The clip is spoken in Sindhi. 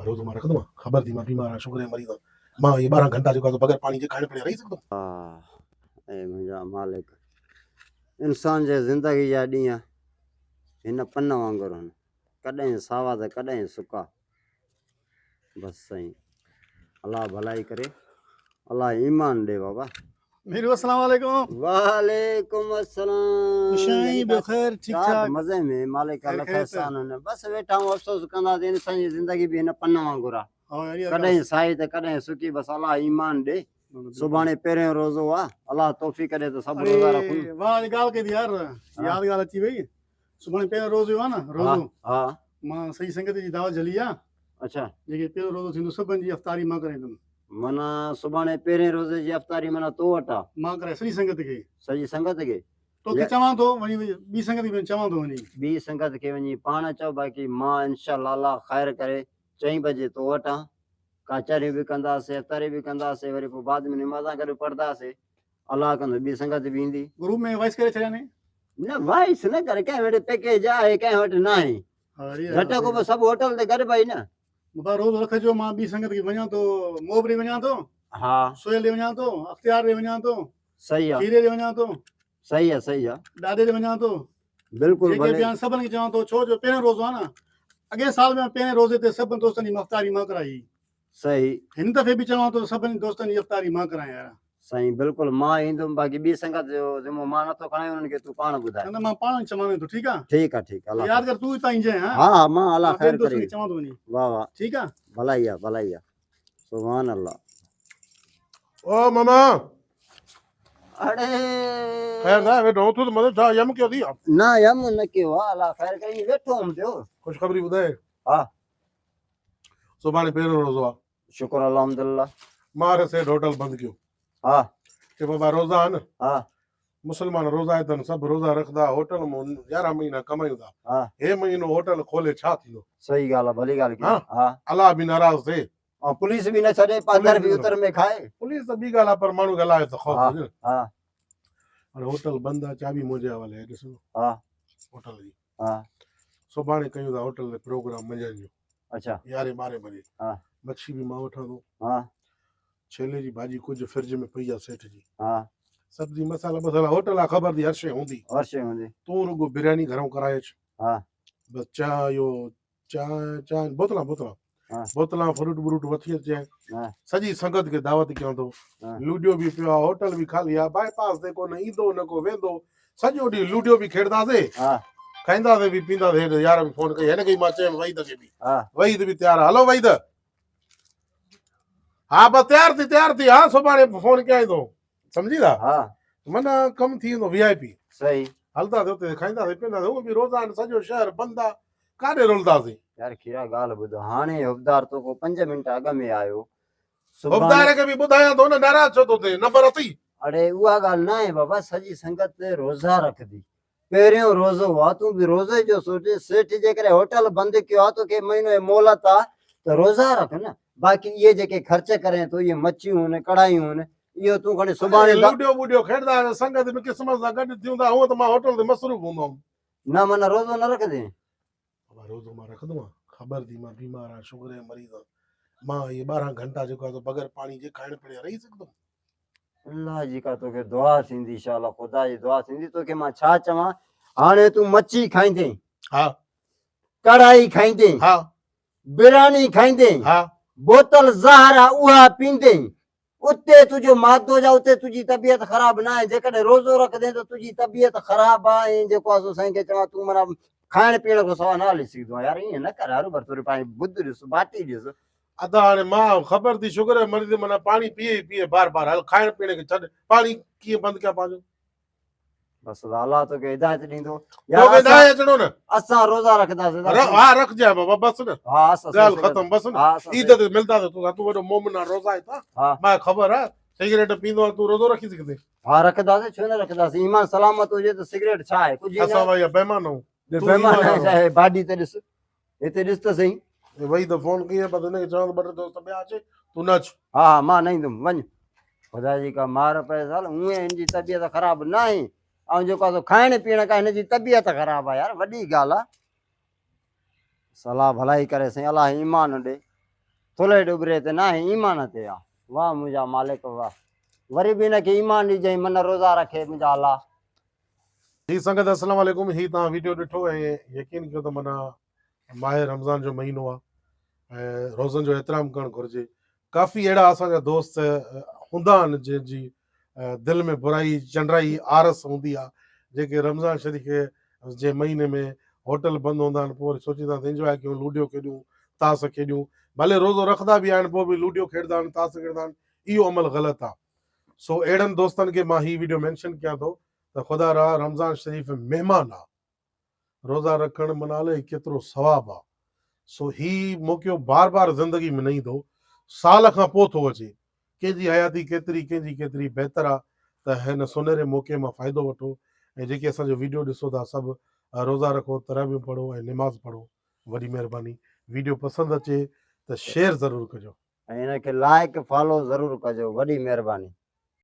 روزو مان رکندو آهيان خبر ٿي مان بيمار آهيان شگر جو مريض آهيان مان اهي 12 گهنٽا جيڪو آهي سو بغير پاڻي جي کائڻ پيئڻ رهي سگهندم. آه اي منهنجا مالڪ انسان جي زندگي جا ڏينهن هن پن وانگر هن ڪڏهن ساوا ته ڪڏهن سڪا بس سائين الله ڀلائي ڪري الله ايمان ڏي بابا. ميرو السلام عليڪم. وعليڪم السلام. خوش آهين ٻيو خير ٺيڪ ٺاڪ. مزي ۾ مالڪ لک احسان هن بس ويٺا آهيون افسوس ڪندا ته انسان جي زندگي به هن پن وانگر آ ڪڏهن سائي ته ڪڏهن سڪي بس الله ايمان ڏي سڀاڻي پهريون روزو آ الله توفيق ڏي ته سڀ روزا رکون. واهه جي ڳالهه ڪئي ٿي يار ياد ڳالهه اچي وئي سڀاڻي پهريون روزو آ نه روزو ها مان سڄي سنگت جي دعوت جهلي آ. اڇا. جيڪي پهريون روزو ٿيندو سڀن جي افطاري مان ڪرائيندم. معنيٰ سڀاڻي پهرين روزي جي افطاري معنيٰ تو وٽ آ. مان ڪرائي سڄي سنگت کي. سڄي سنگت کي. توکي چوان ٿو وڃي ٻي سنگت کي به چوان ٿو وڃي. ٻي سنگت کي وڃي پاڻ چئو باقي مان انشاء الله الله خير ڪري چئين بجي تو وٽ آن. ڪچهريون به ڪنداسي افطاري به ڪنداسي وري پوء بعد ۾ نمازان گڏ پڙهنداسي. الله ڪندو ٻي سنگت به ايندي. گروپ ۾ وائس ڪري ڇڏيان ني. نه وائس نه ڪر ڪنهن وٽ پيڪيج آهي ڪنهن وٽ ناهي. گهٽ کو به سڀ هوٽل تي گڏ پئي نه. بابا روز رکجو مان ٻي سنگت کي وڃان ٿو موب ڏي وڃان ٿو. ها. سهيل ڏي وڃان ٿو اختيار ڏي وڃان ٿو. صحيح آ. کيري ڏي وڃان ٿو. صحيح آ صحيح آ. ڏاڏي ڏي وڃان ٿو. بلڪل جيڪي به آهن سڀن کي چوان ٿو ڇو جو پهريون روزو آ نه اڳئين سال ۾ پهرين روزي تي سڀن دوستن جي مفتاري مان ڪرائي. صحيح. هن دفعي به چوان ٿو ته سڀني دوستن جي افطاري مان ڪرايان يار. سائين بلڪل مان ايندم باقي ٻي سنگت جو ذمو مان نٿو کڻان انهن کي تون پاڻ ٻڌاء. نه نه مان پاڻ وڃي چوان ٿو ٺيڪ آ. ٺيڪ آ ٺيڪ آ الله ياد ڪر تون اتان اينجين ها. ها ها مان الله خير ڪري. ٻين دوستن کي چوان ٿو وڃي. واه واه. ٺيڪ آ. ڀلائي آ ڀلائي آ سبحان الله. او ماما. اڙي. خير نه ويٺو اٿو ته مزو ڇا يم ڪيو ٿي. نه يم نه ڪيو آ الله خير ڪري ويٺو هم پيو. خوشخبري ٻڌاء. ها. سڀاڻي پهريون روزو آ. شڪر الحمدلله. مان رسيڊ هوٽل بند ڪيو. ها. چي بابا روزا آهن. ها. مسلمان روزا اٿن سڀ روزا رکندا هوٽل مون 11 مهينا ڪمايون ٿا. ها. هي مهينو هوٽل کولي ڇا ٿيندو. صحيح ڳالهه آ ڀلي ڳالهه ڪئي. ها. الله به ناراض ٿئي. ۽ پوليس به نه ڇڏي پادر به اتر ۾ کائي. پوليس ته ٻي ڳالهه آ پر ماڻهو کي الله جو ته خوف هجي نه. ها. هاڻي هوٽل بند آ چاٻي منهنجي حوالي آهي ڏسو. ها. هوٽل جي. ها. سڀاڻي ڪيون ٿا هوٽل تي پروگرام منجهند جو. اڇا. يارهين ٻارهين بجي. ها. مڇي به مان وٺان ٿو. ها. ڇيلي جي ڀاڄي ڪجهه فرج ۾ پئي آ سيٺ جي. ها. سبزي مسالا بسالا هوٽل آ خبر ٿي هر شيء هوندي. هر شيء هوندي. تون رڳو برياني گهرئون ڪرائي اچ. ها. بس چانهه اهو چانهه چانهه بوتلان بوتلان. ها. بوتلان فروٽ بروٽ وٺي اچجانء. ها. سڄي سنگت کي دعوت ڪيان ٿو. ها. لوڊيو به پيو آ هوٽل به خالي آ باء پاس تي ڪو نه ايندو نه ڪو ويندو سڄو ڏينهن لوڊيو به کيڏنداسي. ها. کائينداسي به پيئنداسي هيڏ يار به فون ڪئي هن کي مان چيم وحيد کي به. ها. وحيد به تيار آ هلو وحيد. ها بس تيار ٿي تيار ٿي ها سڀاڻي فون ڪيائين ٿو سمجهي ٿا. ها. معنيٰ ڪم ٿي ويندو وي آء پي. صحيح. هلنداسي اتي کائينداسي پيئنداسي هونء به روزانه سڄو شهر بند آ ڪاڏي رلنداسين. يار کيرا ڳالهه ٻڌ هاڻي حبدار توکو 5 منٽ اڳ ۾ آيو. حبدار کي به ٻڌايان ٿو نه ناراض ڇو ٿو ٿئين نمبر اٿئي. اڙي اها ڳالهه ناهي بابا سڄي سنگت روزا رکندي پهريون روزو آ تون به روزي جو سوچ سيٺ جيڪڏهن هوٽل بند ڪيو آ توکي مهينو جي مهلت آ ته روزا رک نه باقي اهي جيڪي خرچ ڪرين ٿو اهي مڇيون هن ڪڙهايون هن اهو تون کڻي سڀاڻي لوڊيو بوڊيو کيڏندا آهيون سنگت ۾ قسمت سان گڏ ٿيون ٿا هونء ته مان هوٽل تي مصروف هوندو هوم. نه معنيٰ روزو نه رکندين؟ بابا روزو مان رکندو آهيان خبر ٿي مان بيمار آهيان شگر جو مريض آهيان مان اهي 12 گهنٽا جيڪو آهي سو بغير پاڻي جي کائڻ پيئڻ جي رهي سگهندم؟ الله جي ڪا توکي دعا ٿيندي انشاء الله خدا جي دعا ٿيندي توکي مان ڇا چوان هاڻي تون مڇي کائيندين ها ڪڙهائي کائيندين ها برياني کائيندين ها بوتل زهر آ اها پيندين اتي تنهنجو مادو جا اتي تنهنجي طبيعت خراب نه آهي جيڪڏهن روزو رکندين ته تنهنجي طبيعت خراب آ ۽ جيڪو آ سو سائين کي چوان تون معنيٰ کائڻ پيئڻ کان سوا نه هلي سگهندو آهين يار ائين نه ڪر هروڀر ٿوري پنهنجي ٻڌ ڏس باٽي ڏس. ادا هاڻي مان خبر ٿي شگر جو مريض معنيٰ پاڻي پيئي ئي پيئي بار بار هل کائڻ پيئڻ کي ڇڏ پاڻي ڪيئن بند ڪيان پنهنجو. بس ادا الله توکي هدايت ڏيندو. توکي ناهي اچڻو نه. اسان روزا رکنداسين. ها رکجانء بابا بس نه. ها اسان ڳالهه ختم بس نه. عيد تي ملنداسين توسان تون وڏو مومن آ روزا آهين ها مان خبر آ سگريٽ پيئندو آ تون روزو رکي سگهندين. ها رکنداسين ڇو نه رکنداسين ايمان سلامت هجي ته سگريٽ ڇا آهي ڪجهه ئي نه. اسان ڀائي بيمان آهيون. بيمان آهين ڇا هي باڊي ته ڏس هتي ڏس ته سهي. وئي ته فون ڪيئي بس هن کي چوان ته ٻه ٽي دوست ٻيا اچي تون نه اچ. ها ها مان نه ايندم وڃ. خدا جي ڪا مار پئي سال هونئن هن جي طبيعت خراب ناهي ۽ جيڪو آ سو کائڻ پيئڻ کان هن جي طبيعت خراب آ يار وڏي ڳالهه آ. صلاح ڀلائي ڪري سائين الله ايمان ڏي. ٿلهي ڏٻري تي ناهي ايمان تي آ. واه منهنجا مالڪ واه. وري به هن کي ايمان ڏجئين من روزا رکي منهنجا الله. جي سنگت السلام عليڪم هي توهان ويڊيو ڏٺو ۽ يقين ڪيو ته معنيٰ ماهه رمضان جو مهينو آ ۽ روزن جو احترام ڪرڻ گهرجي ڪافي اهڙا اسان جا دوست هوندا آهن جن جي دل ۾ برائي چنڊرائي آرس هوندي آ جيڪي رمضان شريف جي مهيني ۾ هوٽل بند هوندا آهن پوء وري سوچيندا آهن ته انجواء ڪيون لوڊيو کيڏيون تاس کيڏيون ڀلي روزو رکندا به آهن پوء به لوڊيو کيڏندا آهن تاس کيڏندا آهن اهو عمل غلط آ سو اهڙن دوستن کي مان هي ويڊيو مينشن ڪيان ٿو ته خدا را رمضان شريف مهمان آ روزا رکڻ معنيٰ الائي ڪيترو ثواب آ سو هي موقعو بار بار زندگي ۾ نه ايندو سال کان پوء ٿو اچي ڪنهن جي حياتي ڪيتري ڪنهن جي ڪيتري بهتر آ ته هن سونهري موقعي مان فائدو وٺو ۽ جيڪي اسان جو ويڊيو ڏسو ٿا سڀ روزا رکو تراويحون پڙهو ۽ نماز پڙهو وڏي مهرباني ويڊيو پسند اچي ته شيئر ضرور ڪجو. ۽ هن کي لائڪ فالو ضرور ڪجو وڏي مهرباني.